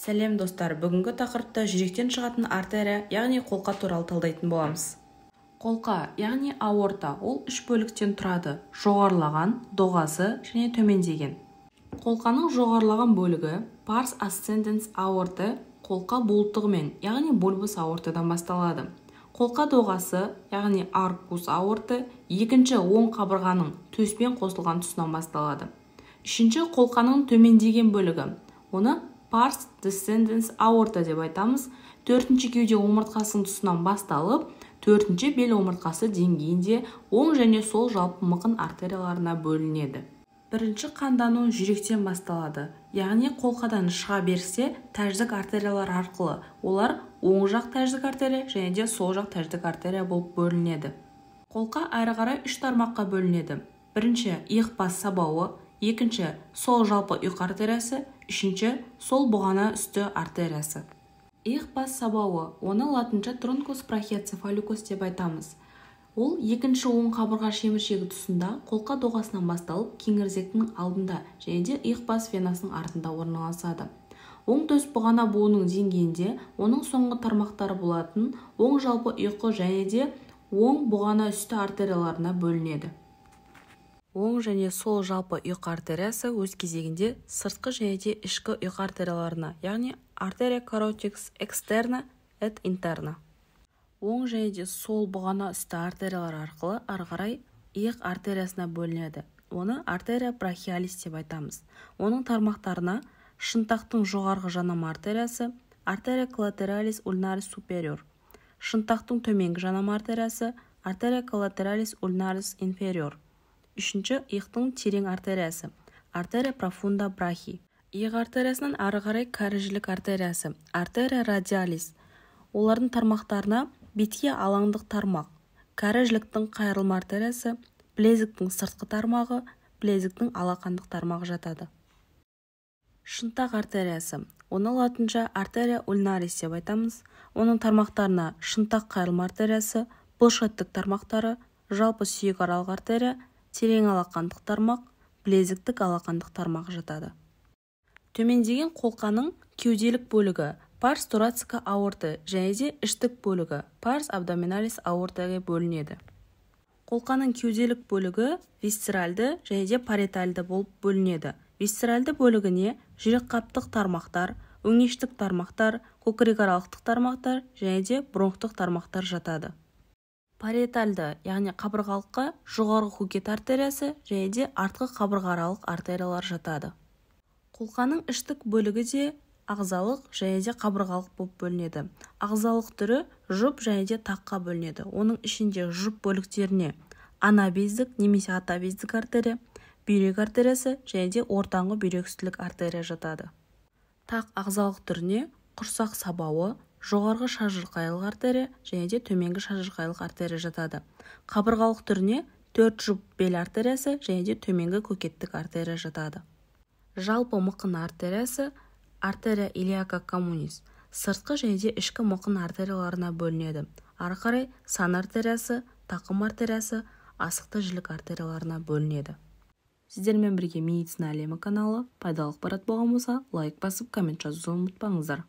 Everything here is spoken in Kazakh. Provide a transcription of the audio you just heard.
Сәлем, достар! Бүгінгі тақырыпта жүректен шығатын артерия, яғни қолқа туралы талдайтын боламыз. Қолқа, яғни аорта, ол үш бөліктен тұрады: жоғарылаған, доғасы және төмендеген. Қолқаның жоғарылаған бөлігі pars ascendens aortae қолқа буылтығымен, яғни bulbus aortae-дан басталады. Қолқа доғасы, яғни arcus aortae, екінші оң қабырғаның төспен қосылған тұсынан басталады. Үшінші, қолқаның төмендеген бөлігі, оны pars descendens aorta деп айтамыз, төртінші кеуде омыртқасының тұсынан басталып, төртінші бел омыртқасы деңгейінде оң және сол жалпы мықын артерияларына бөлінеді. Бірінші қандану жүректен басталады, яғни қолқадан шыға берісте тәждік артериялар арқылы. Олар оң жақ тәждік артерия және де сол жақ тәждік артерия болып бөлінеді. Қолқа әрі қарай үш тармаққа бөлінеді: бірінші, иық бас сабауы, екінші, сол жалпы ұйқы артериясы, үшінші, сол бұғана үсті артериясы. Иық бас сабауы, оны латынша truncus brachiocephalicus деп айтамыз. Ол екінші оң қабырға шеміршегі тұсында қолқа доғасынан басталып, кеңірдектің алдында және де иық бас венасының артында орналасады. Оң төс бұғана буынының деңгейінде оның соңғы тармақтары болатын оң жалпы ұйқы және де оң бұғана үсті артерияларына бөлінеді. Оң және сол жалпы ұйқы артериясы өз кезегінде сыртқы және де ішкі ұйқы артерияларына, яғни arteria carotis externa et interna, оң және де сол бұғана үсті артериялары арқылы ары қарай иық артериясына бөлінеді. Оны arteria brachialis деп айтамыз. Оның тармақтарына шынтақтың жоғарғы жанама артериясы, arteria collateralis ulnaris superior, шынтақтың төменгі жанама артериясы, arteria collateralis ulnaris inferior, үшінші, иықтың терең артериясы, arteria profunda brachii. Иық артериясынан ары қарай кәрі жілік артериясы, arteria radialis, олардың тармақтарына бетке алаңдық тармақ, кәрі жіліктің қайырылма артериясы, білезіктің сыртқы тармағы, білезіктің алақандық тармағы жатады. Шынтақ артериясы, оны латынша arteria ulnaris деп айтамыз. Оның тармақтарына шынтақ қайырылма артериясы, бұлшықеттік тармақтары, жалпы сүйекаралық артерия, терең алақандық тармақ, білезіктік алақандық тармақ жатады. Төмендеген қолқаның кеуделік бөлігі pars thoracica aortae және де іштік бөлігі pars abdominalis aortae бөлінеді. Қолқаның кеуделік бөлігі висцеральды және де париетальды болып бөлінеді. Висцеральды бөлігіне жүрекқаптық тармақтар, өңештік тармақтар, көкірекаралықтық тармақтар және де бронхтық тармақтар жатады. Париетальды, яғни қабырғалыққа жоғарғы көкет артериясы және де артқы қабырғааралық артериялар жатады. Қолқаның іштік бөлігі де ағзалық және де қабырғалық болып бөлінеді. Ағзалық түрі жұп және де таққа бөлінеді. Оның ішінде жұп бөліктеріне ана бездік немесе ата бездік артерия, бүйрек артериясы және де ортаңғы бүйрекүстілік артерия жатады. Тақ ағзалық түріне құрсақ сабауы, жоғарғы шажырқайлық артерия және де төменгі шажырқайлық артерия жатады. Қабырғалық түріне төрт жұп бел артериясы және де төменгі көкеттік артерия жатады. Жалпы мықын артериясы, arteria iliaca communis, сыртқы және де ішкі мықын артерияларына бөлінеді. Ары қарай сан артериясы, тақым артериясы, асықты жілік артерияларына бөлінеді. Сіздермен бірге «Медицина әлемі» каналы. Пайдалы ақпарат болған болса, лайк басып, коммент жазуды ұмытпаңыздар.